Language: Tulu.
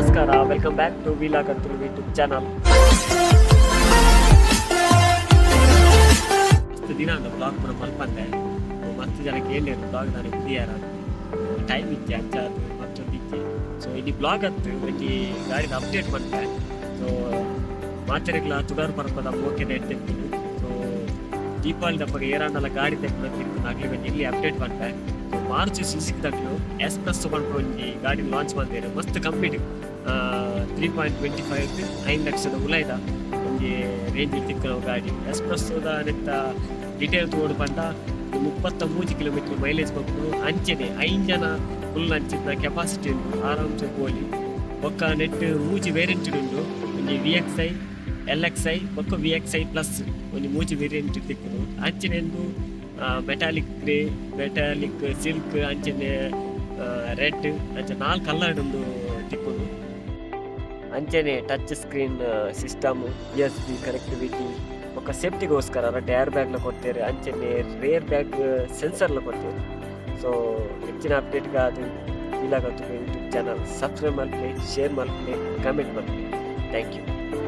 ನಮಸ್ಕಾರ, welcome back to vlog Tulu YouTube channel. ಮಸ್ತ್ ದಿನ ಅಂದ ಬ್ಲಾಗ್ ಪೂರ ಮಲ್ಪಂದೆ. ಮಸ್ತ್ ಜನಕ್ಕೆ ಕೇಳಿರು, ಬ್ಲಾಗ್ ನನಗೆ ಬುದಿಯಾರ, ಟೈಮ್ ಇಜ್ಜೆ, ಅಂಚ ಮತ್ತೊಂದು ಇಜ್ಜೆ. ಸೊ ಇಲ್ಲಿ ಬ್ಲಾಗ್ ಅತ್ತು, ಒಂಜಿ ಗಾಡಿದ ಅಪ್ಡೇಟ್ ಮಲ್ತೆ. ಸೊ ಮಾತೆರೆಗ್ಲ ತುಡರ್ ಪರ್ಬದ ಮೋಕೆದ ಎಡ್ಡೆಪ್ಪುಲು. ಸೊ ದೀಪಾವಳಿ ದಪ್ಪಗ ಏರಾಂಡಲ ಗಾಡಿ ತೆಗ್ದು ತಿರ್ಪುನ ಅಗ್ಲಿ ಒಂಜಿ ಇಲ್ಲಿ ಅಪ್ಡೇಟ್ ಮಲ್ತೆ. ಸೊ ಮಾರುತಿ ಸುಜುಕಿ ದಕ್ಲು ಎಸ್ ಪ್ರೆಸ್ಸೋ ಪನ್ಪುನ ಒಂಜಿ ಗಾಡಿ ಲಾಂಚ್ ಮಲ್ತೆರ್. ಮಸ್ತ್ ಕಮ್ಮಿಡ್, 3.25 5 ಲಕ್ಷದ ಉಲಾಯ್ದ ಒಂಜಿ ರೇಂಜ್ ತಿಕ್ಕುನ ಗಾಡಿ. ಎಸ್ ಪ್ರೆಸ್ಸೋದ ನೆತ್ತ ಡೀಟೇಲ್ ತೋಡು ಪಂಡ, 33 ಕಿಲೋಮೀಟರ್ ಮೈಲೇಜ್ ಕೊಪ್ಪುಂಡು. ಅಂಚೆನೆ ಐನ್ ಜನ ಫುಲ್ ಅಂಚಿನ ಕೆಪಾಸಿಟಿ ಉಂಡು, ಆರಾಮ್ಸೆ ಪೋಲಿ. ಬೊಕ್ಕ ನೆಟ್ ಮೂಜಿ ವೇರಿಯಂಟ್ ಉಂಡು. ಒಂಜಿ VX I, L X I ಬೊಕ್ಕ ವಿಎಕ್ಸ್ I plus, ಒಂಜಿ ಮೂಜಿ ವೇರಿಯಂಟ್ ತಿಕ್ಕುಂಡು. ಅಂಚೆನೆ ಉಂದು ಮೆಟಾಲಿಕ್ ಗ್ರೇ, ಮೆಟಾಲಿಕ್ ಸಿಲ್ಕ್, ಅಂಚೆನೆ ರೆಡ್, ಅಂಚೆ ನಾಲ್ಕು ಕಲರ್ ಉಂದು ತಿಕ್ಕುಂಡು. ಅಂಚೆನೆ touch screen system, USB connectivity, ಬೊಕ್ಕ ಸೇಫ್ಟಿಗೋಸ್ಕರ ರಡ್ಡ್ ಏರ್ ಬ್ಯಾಗ್ಲ ಕೊಡ್ತೇವೆ. ಅಂಚೆನೆ ರೇರ್ ಬ್ಯಾಗ್ ಸೆನ್ಸರ್ಲ ಕೊಡ್ತೇವೆ. ಸೊ ಹೆಚ್ಚಿನ ಅಪ್ಡೇಟ್ಗಾದ್ ವಿಲಾಗ್ ಯೂಟ್ಯೂಬ್ ಚಾನಲ್ ಸಬ್ಸ್ಕ್ರೈಬ್ ಮಲ್ಪಲೆ, ಶೇರ್ ಮಲ್ಪಲೆ, ಕಮೆಂಟ್ ಮಲ್ಪಲೆ. Thank you.